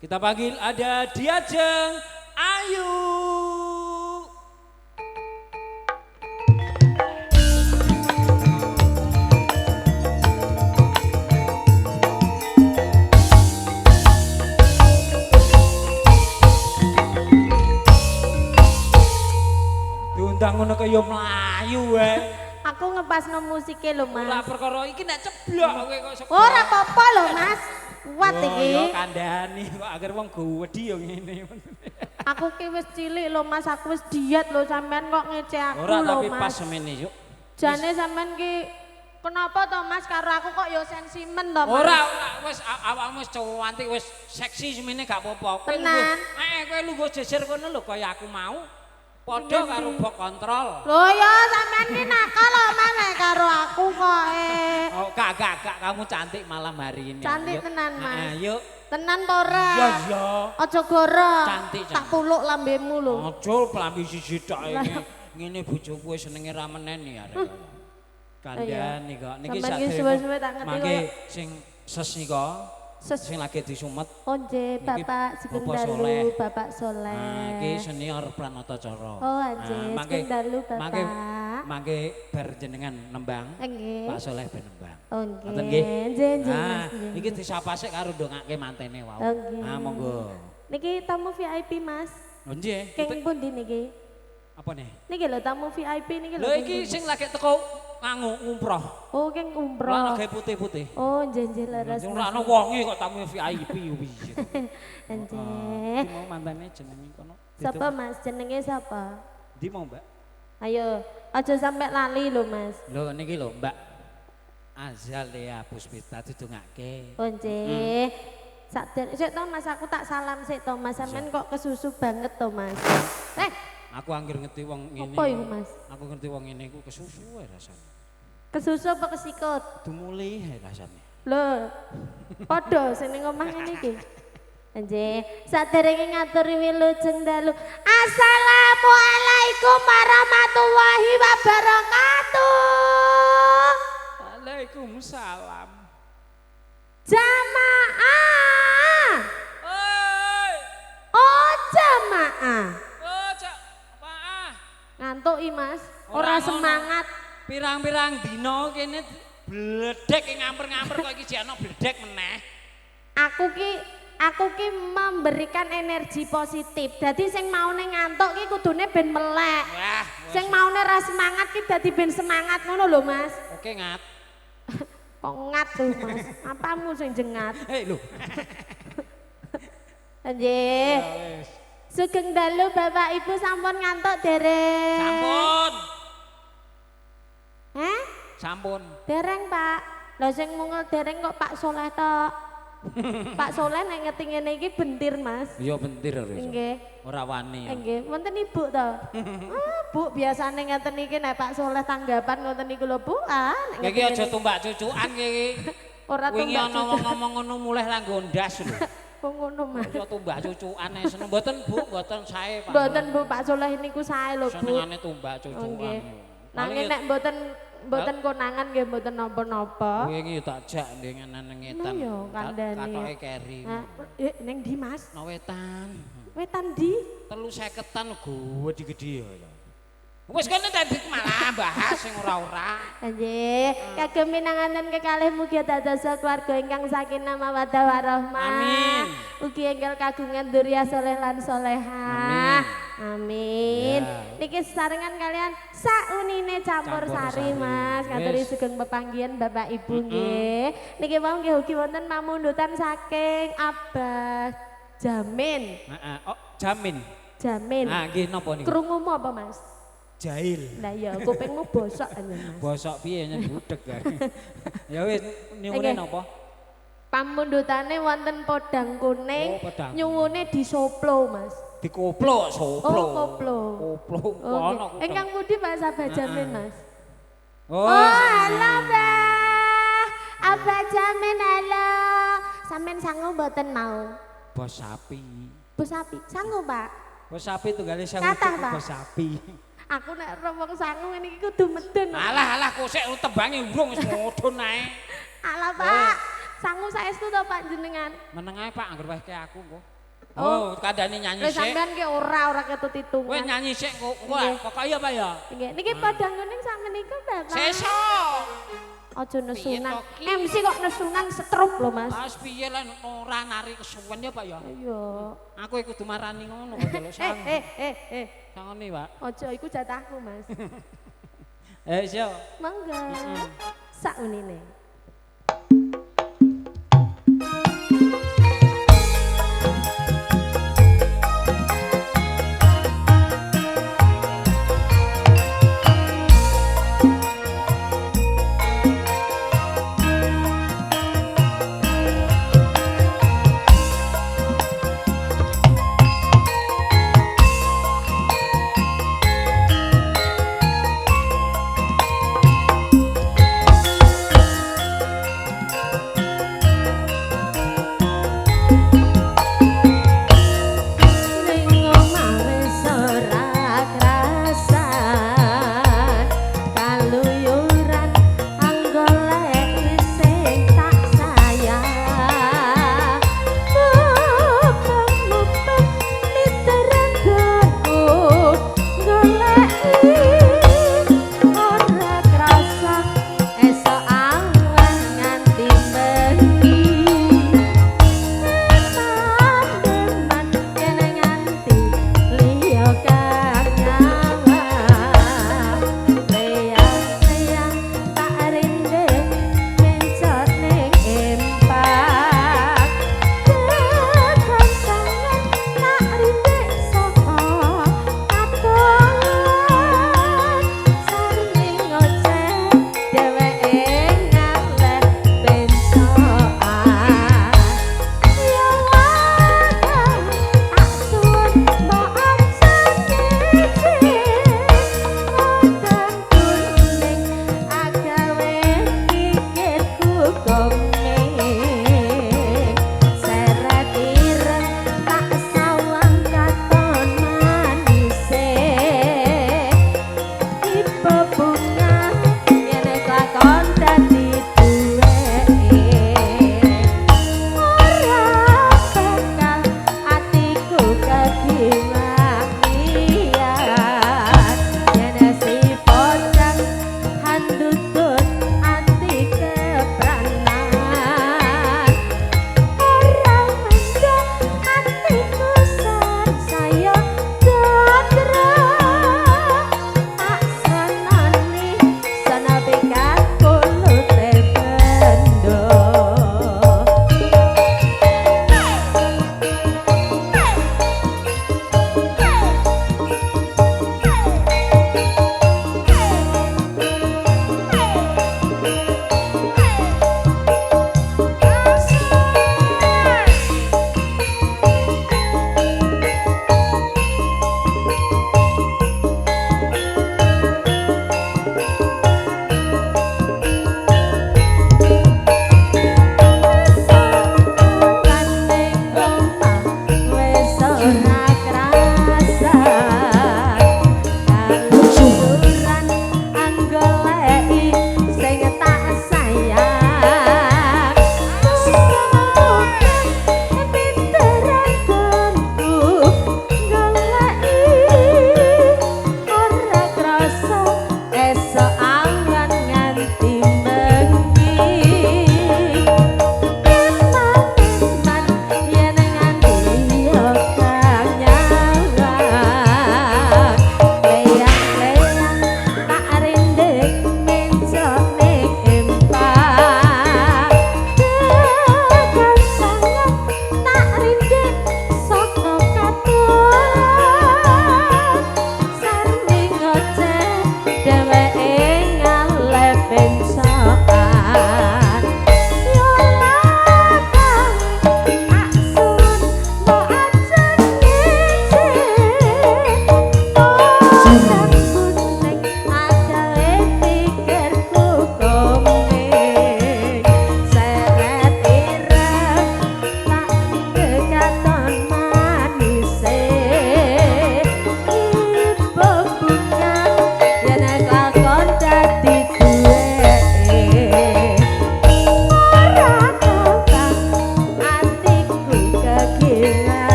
Kita panggil ada Diajeng Ayu. Diundang ngono kaya mlayu wae. Aku ngepasno musike lho, Mas. Ora perkara iki nek ceblok kowe kok seblok. Ora apa-apa lho, Mas. Kuat iki. Ya kandhani kok akhir wong gedhi ya ngene. Aku ki wis cilik lho, Mas. Aku wis diet lho, sampean kok ngece aku Ora lho, tapi Mas. pas semene yuk. Jane sampean ki kenapa to, Mas, karo aku kok ya sensimen to, Mas? Ora, ora wis awakmu wis cantik wis seksi semene gak apa-apa. Kowe Tenan. Kowe lungguh jejer kono lho kaya aku mau. Padha karo bok kontrol. Lho ya sampean ki nakal lho, Mas, nek karo aku kok Oh, gak, kamu cantik malam hari ini. Cantik Yuk. tenan, Mas. Yuk. Tenan to ora? Iya, iya. Aja gorok. Cantik, Tak cantik. puluk lambemu lho. Aja plambi siji tok iki. Ngene bojoku wis senenge ra menen ya arek. Kandhani kok. Niki Sampeyan ki sadèrenge suwe-suwe tak ngerti mangke koyo- sing ses nika Ses. sing lagi disumet. Oh nggih, Niki Bapak Sugeng Bapak Dalu, Soleh. Bapak Soleh. Nah, iki senior Pranata Cara. Oh, anjir, Sugeng Dalu, Bapak. Mangke bar jenengan nembang. Nggih. Pak Soleh ben nembang. Oh nggih. Ngoten nggih. Nggih, nggih, Nah, Mas, nggih. iki disapa sik karo ndongake mantene wau. Oh, nggih. Nah, monggo. Niki tamu VIP, Mas. Oh, nggih. Keng pundi niki? Apa nih? Niki lho tamu VIP niki lho. Lho keng iki pundi? sing lagi teko nganggo ngumroh. Oh, keng umroh. Lah lagi putih-putih. Oh, nggih nggih leres. Ora ana wonge kok tamu VIP piye. Nggih. Iki mau mantene jenenge kono. Sapa Mas? Jenenge sapa? Ndi mau, Mbak? Ayo, aja sampai lali lho, Mas. Lho niki lho, Mbak. Azalea Puspita didongake. Oh nggih. Sak sik to Mas, aku tak salam sik to Mas. Sampeyan kok kesusu banget to Mas. Aku anggere ngerti wong ngene. Apa iku, Mas? Aku ngerti wong ngene iku kesusu ae rasane. Kesusu apa kesikut? Dumulih ae rasane. Lho. Padha sing ning omah ngene iki. Nggih, saderenge ngaturi wilujeng dalu. Assalamualaikum warahmatullahi wabarakatuh. Waalaikumsalam. Jamaah. Oi. Oh, jamaah. Oh, cak, apa? Ngantuk i Mas, ora Ora semangat. Pirang-pirang dina kene bledek ngamper-ngamper kok iki jek ana bledek meneh. Aku ki memberikan energi positif. Dadi sing maune ngantuk ki kudune ben melek. Wah, Sing maune ra semangat ki dadi ben semangat ngono lho Mas. oke ngat. Kok ngat tuh Mas? Apamu sing jengat? Hei lho. Nggih. Wis. Sugeng dalu Bapak Ibu sampun ngantuk dereng? Sampun. Heh? Sampun. Dereng, Pak. Lah sing mungel dereng kok Pak Soleh tok. Pak Soleh nek ngerti ngene iki bentir, Mas. Iya bentir lho. Nggih. Ora wani. Nggih, wonten Ibu to. Ah, Bu, biasane ngeten iki nek Pak Soleh tanggapan ngoten niku lho, Bu. Ah, nek Iki ngerti aja ngene tumbak cucukan iki. Ora Wingi tumbak ana wong ngomong ngono mulih ra nggo ndas lho. Kok ngono, Mas. Aja tumbak cucukan ae seneng mboten Bu, mboten sae Pak. Mboten Bu, Pak Soleh niku sae lho, Bu. Senengane tumbak Oh, cucukan. nggih. Nanging nek mboten konangan nggih mboten napa-napa. Wingi tak jak ndenganan ngetan. Nah, yo, kandhane. Katoke keri. Nah, ning ndi, Mas? No wetan. Wetan ndi? 350-an gede-gede ya. Wis kene tadi malah bahas sing ora-ora. Nggih, kagem minanganten kekalih mugi dados keluarga ingkang sakinah mawaddah warahmah. Amin. Ugi enggal kagungan dzurriyyah soleh lan solehah. Amin. Ya. Niki sesarengan kalian saunine campur sari, Mas. Ngaturi sugeng pepanggihan Bapak Ibu nggih. Niki wau nggih ugi wonten pamundutan saking Abah Jamin. Heeh. Oh, jamin. Jamin. Nah, nggih napa niku? Krungumu apa, Mas? Jahil. Lah ya kupingmu bosok aja, Mas. Bosok piye nyen budeg ya. Ya wis nyuwune napa? Pamundhutane wonten podang kuning, Oh, podang. nyuwune disoplo, Mas. Dikoplo, soplo. Oh, koplo. Koplo Oh, ono. nggih. Ingkang pundi Pak Sabah Jamin, Mas? Oh, Oh, halo, Mbah. Abah Jamin, halo. Sampeyan sangu mboten mau? Bos sapi. Bos sapi, sangu, Pak. Bos sapi tunggale sewu Kathah, Pak. bos sapi. Aku nek ro wong sangu ngene iki kudu medun. Alah alah kok sik tembange urung wis mudhun ae. Alah, Pak. Sangu saestu to Pak jenengan? Meneng ae Pak, angger wehke aku engko. Oh, kandhane nyanyi Lha sik. sampean ki ora ketut hitungan. Kowe nyanyi sik engko. Nggih. Pokoke ya Pak ya. Nggih, niki podang kuning sak menika Bapak. Sesuk. Aja nesunan. Piye to, Ki? MC kok nesunan stroke lho Mas. Mas piye lan ora nari kesuwen ya Pak ya. Iya. Aku iku kudu marani ngono kok njaluk Eh sang. eh eh eh. Sangone, Pak. Aja iku jatahku Mas. Eh, siap. Monggo. Sak unine.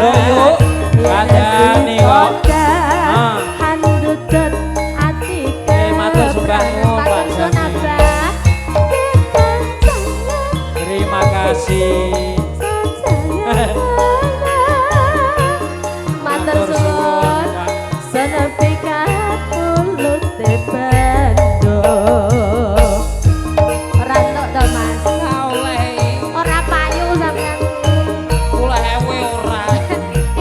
Yo yuk, kandhani kok. Handutut ati matur sembah nuwun Pak Jami. Terima kasih. Matur suwun. Senepikat mulute bendo. Ora entuk to Mas. Ora oleh. Ora payu sampean. Kula ewe ora.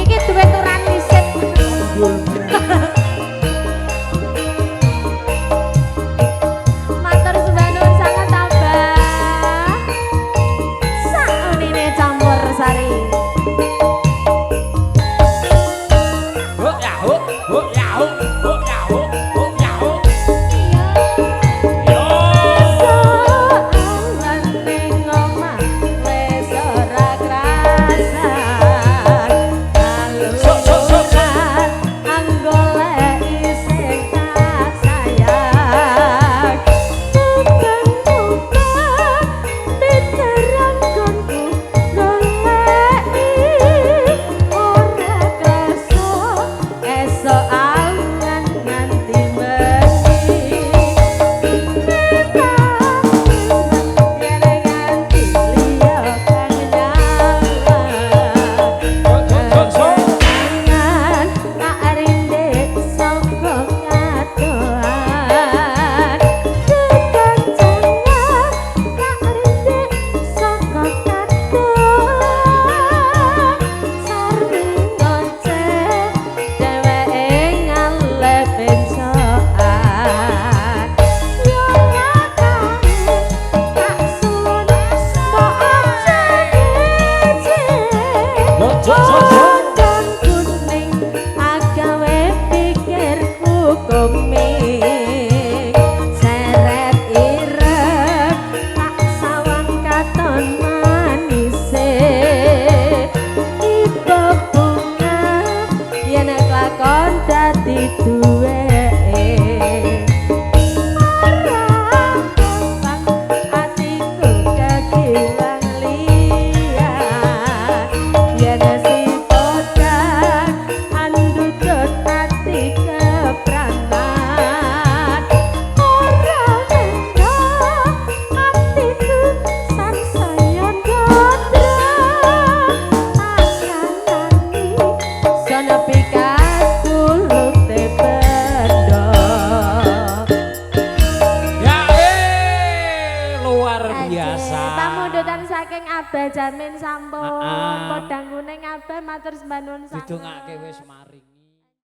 Iki duit ora nisit. Matur sembah nuwun sanget Abah. Saunine campur sari. Huk ya huk, huk ya huk, huk ya huk, huk ya huk. Yo. Soalan ning omah wis ora krasan. Sok, sok, sok, sok. Anggoleki sing tak sayang. Muga-muga piteran gonku goleki ora krasa esuk awan nganti bengi. Yen nganti liya kang nyawang. Sok, sok, sok. Tangan tak rindik saka kadohan. Kekancangan tak rindik saka kadohan. Sarwi ngoceh dheweke ngalih bensokan. Yo lakane tak suwun mbok aja ngece. Sok, sok, sok, sok. Podang kuning agawe pikirku koming. Seret ireng tak sawang katon manise. Tiba bunga yen kelakon dadi duweke. Ora gampang atiku kegilang liyan. Yen si podang andutut ati kepranan. Ora menda atiku sansaya ndodra. Tak kandhani senepikat kulute bendo. Ya luar biasa. Pamundutan saking Abah Jamin sampun. Ah. Podang kuning Abah matur sembah nuwun sanget. Didongake wis mari.